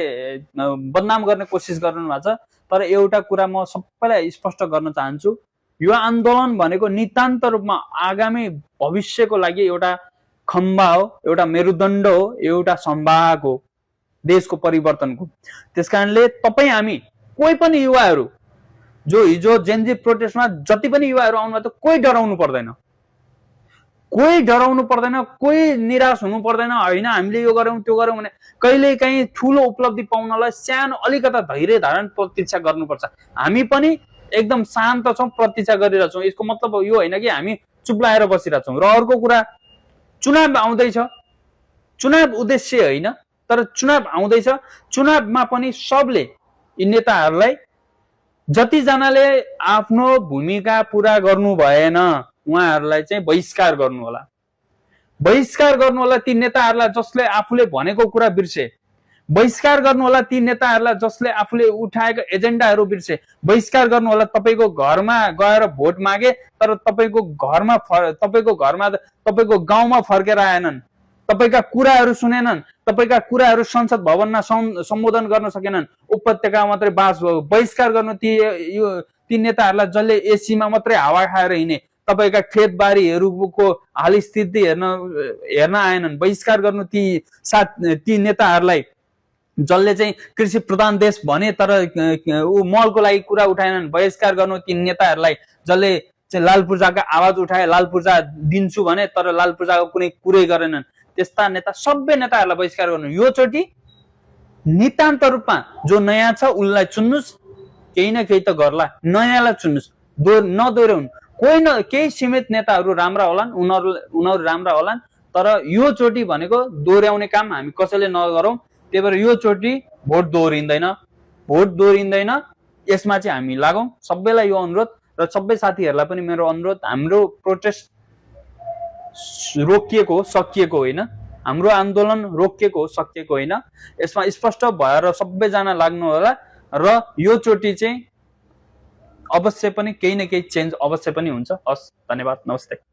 बदनाम गर्ने कोसिस गर्नु भएको छ। तर एउटा कुरा म सबैलाई स्पष्ट गर्न चाहन्छु, यो आन्दोलन भनेको नितान्त रूपमा आगामी भविष्यको लागि एउटा खम्बा हो, एउटा मेरुदण्ड हो, एउटा संवाहक हो देशको परिवर्तनको। त्यसकारणले तपाईँ हामी कोही पनि युवाहरू जो हिजो जेनजी प्रोटेस्टमा जति पनि युवाहरू आउनु भएको कोही डराउनु पर्दैन, कोही निराश हुनु पर्दैन। होइन हामीले यो गर्यौं त्यो गर्यौं भने कहिले काहीँ ठुलो उपलब्धि पाउनलाई सानो अलिकता धैर्य धारण प्रतीक्षा गर्नुपर्छ। हामी पनि एकदम शान्त छौं, प्रतीक्षा गरिरहेछौँ। यसको मतलब यो होइन कि हामी चुप्लाएर बसिरहेछौँ। र अर्को कुरा, चुनाव आउँदैछ, चुनाव उद्देश्य होइन तर चुनाव आउँदैछ। चुनावमा पनि सबले यी नेताहरूलाई जतिजनाले आफ्नो भूमिका पूरा गर्नु भएन उहाँहरूलाई चाहिँ बहिष्कार गर्नु होला। बहिष्कार गर्नु होला ती नेताहरूलाई जसले आफूले भनेको कुरा बिर्से। बहिष्कार गर्नु होला ती नेताहरूलाई जसले आफूले उठाएको एजेन्डाहरू बिर्से। बहिष्कार गर्नु होला तपाईको घरमा गएर भोट मागे तर तपाईको गाउँमा फर्केर आएनन्, तपाईका कुराहरू सुनेनन्, तपाईका कुराहरू संसद भवनमा सम्बोधन गर्न सकेनन्, उपत्यका मात्रै बास भयो। बहिष्कार गर्नु ती नेताहरूलाई जसले एसीमा मात्रै हावा खाएर हिँडे, तपाईका खेतबारीहरूको हाल स्थिति हेर्न आएनन्। बहिष्कार गर्नु ती नेताहरूलाई जसले चाहिँ कृषि प्रधान देश भने तर ऊ मलको लागि कुरा उठाएनन्। बहिष्कार गर्नु ती नेताहरूलाई जसले चाहिँ लाल पूर्जाका आवाज उठाए, लाल पूर्जा दिन्छु भने तर लाल पूर्जाको कुनै कुरै गरेनन्। त्यस्ता नेता सबै नेताहरूलाई बहिष्कार गर्नु। यो चोटि नितान्त रूपमा जो नयाँ छ उसलाई चुन्नुस्, केही न केही त गर्ला, नयाँलाई चुन्नुस्, नदोहोऱ्याउनु। केही सीमित नेताहरू राम्रा होलान्, उनीहरू राम्रा होलान्, तर यो चोटि भनेको दोहोऱ्याउने काम हामी कसैले नगरौँ। त्यही भएर यो चोटि भोट दोहोरिँदैन। यसमा चाहिँ हामी लागौँ। सबैलाई यो अनुरोध र सबै साथीहरूलाई पनि मेरो अनुरोध, हाम्रो प्रोटेस्ट रोकिएको हो, सकिएको होइन। हाम्रो आन्दोलन रोकिएको हो, सकिएको होइन। यसमा स्पष्ट भएर सबैजना लाग्नु होला र यो चोटि चाहिँ अवश्य पनि केही न केही चेन्ज अवश्य पनि हुन्छ। हस्, धन्यवाद, नमस्ते।